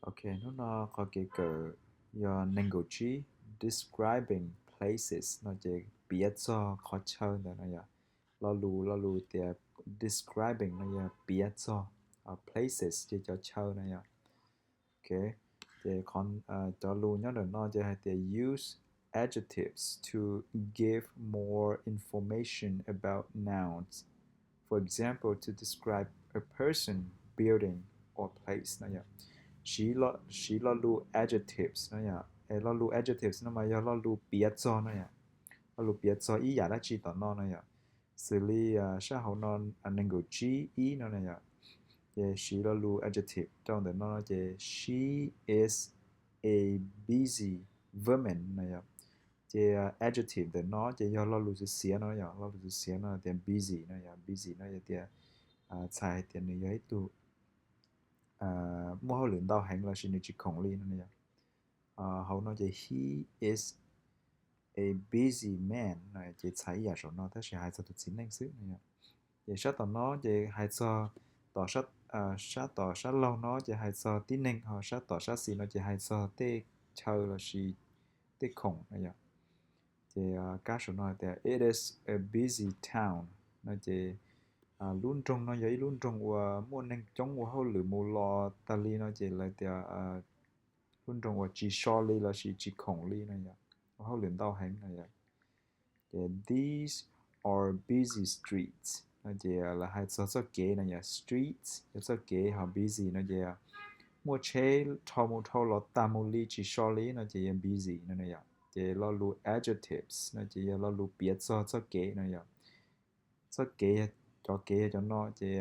Ok, hnub no qhov kev kawm yog nees nkaum tsib, describing places no ces piav txog qhov chaw ntawd no yom. Lo lus, lo lus tias describing no yog piav txog, places ces cov chaw no yom. Ok, ces cov lus nyob ntawm no ces hais tias use adjectives to give more information about nouns. For example, to describe a person, building, or place no yom. Siv lo lus adjectives no yom. Es lo lus adjectives no mas yog lo lus piav txog no yom. Lo lus piav txog ib yam dab tsi tom no no yom. Xws li sab hauv no nees nkaum tsib ib no na yom. Ces siv lo lus adjective rau ntawm no ces she is a busy woman no yom. Ces adjective ntawm no ces yog lo lus xiav xiav no yom. Lo lus xiav xiav no tias busy no yom. Busy no yog tias txhais hais tias nws yog ib tug muaj hauj lwm ntau heev los sis nws tsis khoom li no yom. Hauv no ces he is a busy man no ces txhais ib yam saum no tab sis hais txog tus txiv neej xwb no yom. Ces sab tom no ces hais txog, tom sab tom sab laug no ces hais txog tib neeg, ho sab tom sab xis no ces hais txog tej chaw los sis tej khoom no yom. Ces kab saum no hais tias it is a busy town no ces lub nroog no yog ib lub nroog uas muaj neeg coob ua hauj lwm mus los tag li no ces lawv tias lub nroog uas tsis so li los sis tsis khoom li no yom, ua hauj lwm ntau heev no yom. Ces these are busy streets no ces lawv hais txog txoj kev no yom, streets yog txoj kev, ho busy no ces muaj tsheb dhau mus dhau los tag mus li tsis so li no ces yog busy no yom. Ces lo lus adjectives no ces yog lo lus piav txog txoj kev no yom. Txoj kev, cov kev yog cov no ces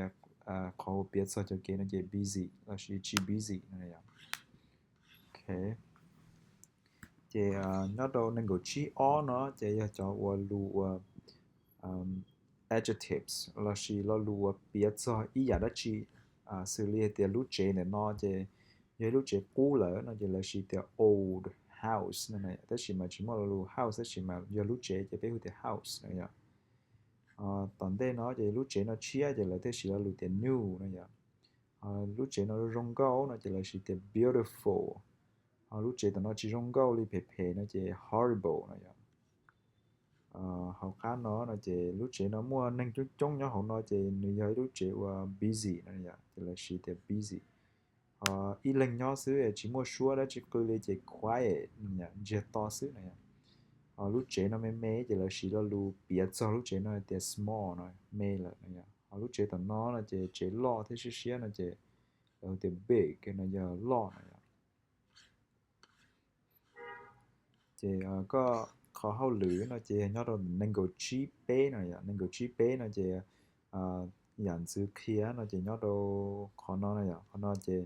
qhov uas piav txog cov kev no ces busy los sis tsis busy no yom. Ok, ces nyob rau nees nkaum tsib ob no ces yog cov uas lus uas adjectives los sis lo lus uas piav txog ib yam dab tsi. Xws li hais tias lub tsev ntawm no ces yog ib lub tsev qub lawm no ces lawv siv tias old house no, tab sis mas tsis muaj lo lus house tab sis mas yog lub tsev ces peb hu tias house no yom. Tom ntej no ces lub tsev no tshiab ces lawv thiaj siv lo lus tias new no yom. Lub tsev no zoo nkauj no ces lawv siv tias beautiful. Ho lub tsev tom no tsis zoo nkauj li, phem phem no ces horrible no yom. Hauv qab no no ces lub tsev no muaj neeg coob coob nyob hauv no ces nws yog ib lub tsev uas busy no yom, ces lawv siv tias busy. Ho ib leeg nyob xwb tsis muaj suab dab tsi qw li ces quiet no yom, ntsiag to xwb no yom. Ho lub tsev no me me ces lawv siv lo lus piav txog lub tsev no tias small no, me lawm no yom. Ho lub tsev tom no no ces tsev loj thiab siab siab no ces lawv hu tias big no yog loj no yom. Ces koj qhov hauj lwm no ces yog nyob rau nees nkaum tsib peb no yom, nees nkaum tsib peb no ces yam ntxwv qhia no ces nyob rau qhov no no yom, qhov no ces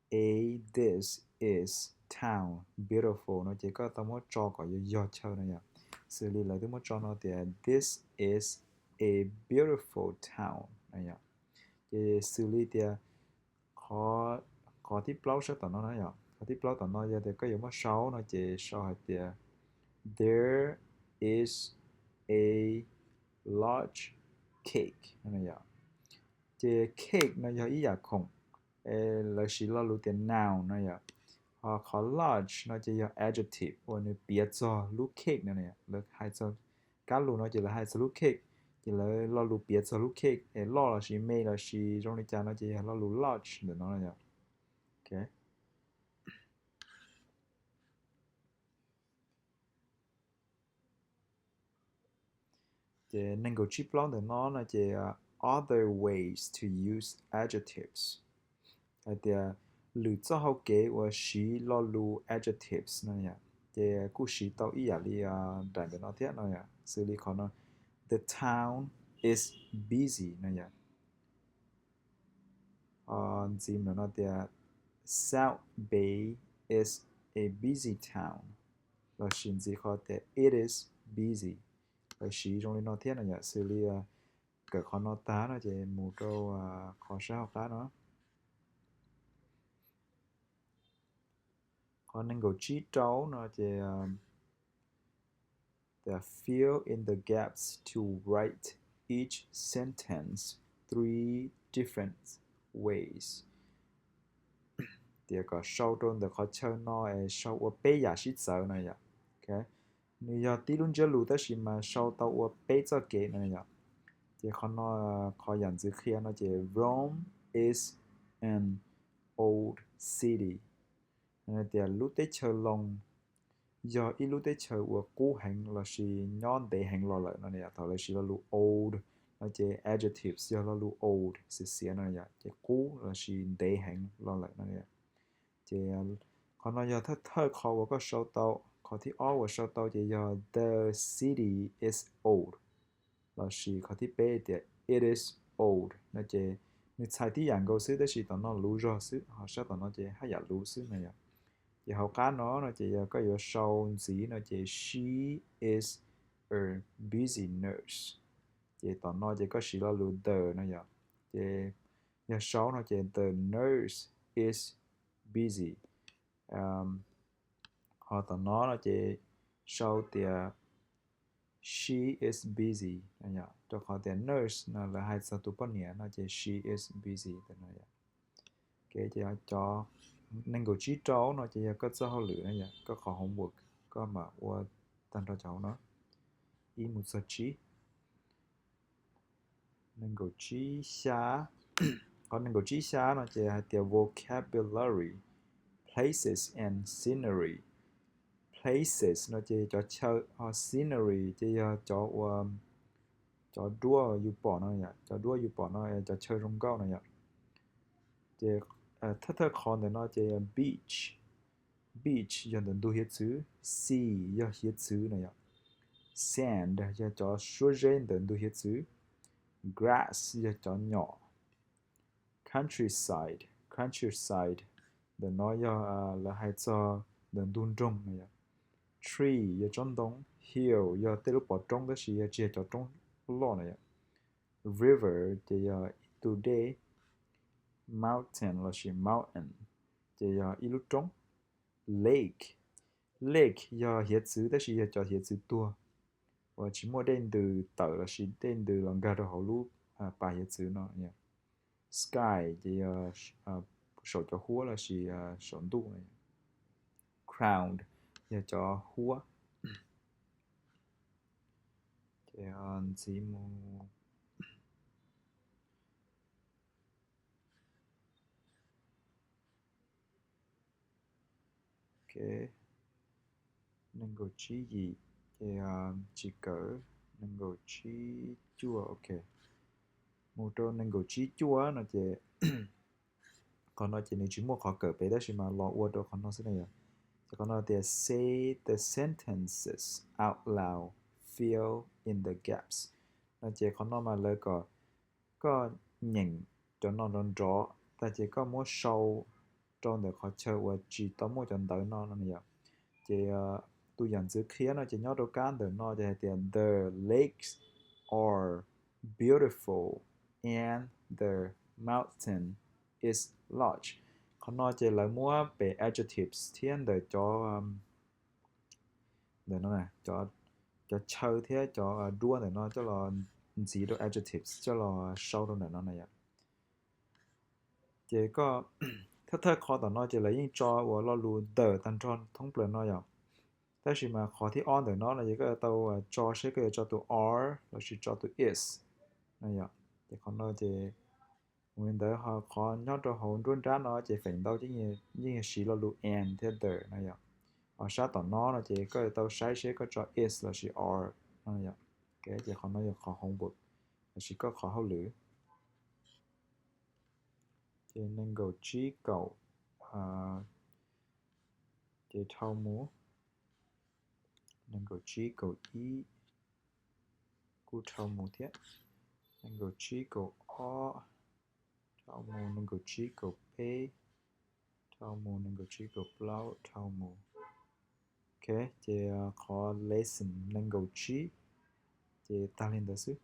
a this is town beautiful no ces koj tau muab tso kom yog yog chaw no yom. Xws li lawv twb muab tso no tias this is a beautiful town no yom. Ces xws li tias qhov, qhov thib plaub sab tom no no yom, qhov thib plaub tom no yog tias koj yuav muab sau no ces sau hais tias there is a large cake no yom. Ces cake no yog ib yam khoom, lawv siv lo lus tias noun no yom. Ho qhov large no ces yog adjective uas nws piav txog lub cake no, lawv hais txog, kab lus no ces lawv hais txog lub cake, ces lawv lo lus piav txog lub cake es loj los sis me los sis zoo li cas no ces yog lo lus large ntawm no yom. Ok, ces nees nkaum tsib plaub ntawm no no ces other ways to use adjectives, hais tias lwm txoj hau kev uas siv lo lus adjectives no yom, ces kuj siv tau ib yam li nraim ntawm no thiab no yom. Xws li qhov no, the town is busy no yom. Ntxiv ntawm no tias South Bay is a busy town, los sis ntxiv qhov tias it is busy, lawv siv zoo li no thiab no yom. Xws li kawm qhov no tag no ces mus rau qhov sab hauv qab no. Qhov nees nkaum tsib rau no ces fill in the gaps to write each sentence three different ways. tias kom sau rau ntawm qhov chaw no es sau ua peb yam sib txawv no yom. Nws yog tib lub ntsiab lus tab sis mas sau tau ua peb txoj kev no yom. Ces qhov no, qhov yam ntxwv qhia no ces Rome is an old city, tias lub teb chaws Loos yog ib lub teb chaws uas qub heev lossis nyob ntev heev los lawm no. Thaum lawv siv lo lus old no ces adjectives yog lo lus old xiav xiav no yom, ces qub lossis ntev heev los lawm no. Ces qhov no yog thawj thawj qhov uas koj sau tau. Qhov thib ob uas sau tau ces yog the city is old, lossis qhov thib peb tias it is old no ces nws txhais tib yam nkaus xwb tab sis tom no luv zog xwb, ho sab tom no ces haj yam luv xwb no yom. Ces hauv qab no no ces yog koj yuav sau ntxiv no ces she is a busy nurse. Ces tom no ces koj siv lo lus the no yom. Ces yog sau no ces the nurse is busy. Ho tom no no ces sau tias she is busy, rau qhov tias nurse no lawv hais txog tus poj niam no ces she is busy no. Ces cov nees nkaum tsib rau no ces yog koj txoj hauj lwm no yom, koj qhov homework koj mam ua tag nrho cov hauv no ib mus txog tsib. Nees nkaum tsib xya, qhov nees nkaum tsib xya no ces hais tias vocabulary, places and scenery. Places no ces cov chaw, ho scenery ces yog cov ua, cov duab yus pom no yom, cov duab yus pom no cov chaw zoo nkauj no yom. Ces thawj thawj qhov ntawm no ces yog beach, beach yog ntawm ntug hiav txwv, sea yog hiav txwv no yom. Sand yog cov suab zeb ntawm ntug hiav txwv, grass yog cov nyom, countryside, countryside ntawm no yog lawv hais txog ntawm ntug nroog no yom. Tree yog tsob ntoo, hill yog tej lub pov roob tab sis yog tsis yog cov roob loj no yom. River ces yog ib tug dej, mountain lossis mountain ces yog ib lub roob. Lake, lake yog hiav txwv tab sis yog cov hiav txwv tuag uas tsis muaj dej ntws tawm lossis dej ntws los nkag rau hauv lub pas hiav txwv no. Sky ces yog saum cov huab lossis saum ntuj no. Crown yog cov huab. Ces ntxiv mus, ok, nees nkaum tsib yim ces tsis kawm, nees nkaum tsib cuaj, ok. Mus rau nees nkaum tsib cuaj no ces qhov no ces nws tsis muaj qhov kawm pem tab sis mas los ua rau qhov no xwb na yom. Ces qhov no tias say the sentences out loud, fill in the gaps no ces qhov no mas lawv kom koj nyeem cov no nrov nrov tag ces koj muab sau rau ntawm qhov chaw uas tsis tau muaj cov ntawv no no yom. Ces tus yam ntxwv qhia no ces nyob rau kab ntawm no ces hais tias the lakes are beautiful and the mountain is large. Qhov no ces lawv muab pem adjectives thiab ntawm cov, ntawm no, cov chaw thiab cov duab ntawm no coj los ntxiv rau adjectives coj los sau rau ntawm no na yom. Ces koj, thawj thawj qhov tom no ces lawv yeej tso ua lo lus the tag nrho thoob plaws no yom. Tab sis mas qhov thib ob ntawm no no ces koj yuav tau tso seb koj yuav tso tus are lossis tso tus is no yom. Ces qhov no ces mus li ntawd, ho qhov nyob rau hauv nruab nrab no ces feem ntau yeej yog siv lo lus and thiab the no yom. Ho sab tom no no ces koj yuav tau saib seb koj tso is lossis are no yom. Ces qhov no yog qhov homework lossis koj qhov hauj lwm. Ces nees nkaum tsib kaum, ces dhau mus, nees nkaum tsib kaum ib kuj dhau mus thiab, nees nkaum tsib kaum ob, dhau mus nees nkaum tsib kaum peb, dhau mus nees nkaum tsib kaum plaub, dhau mus. Ok, ces qhov lesson nees nkaum tsib ces tag li ntawd xwb.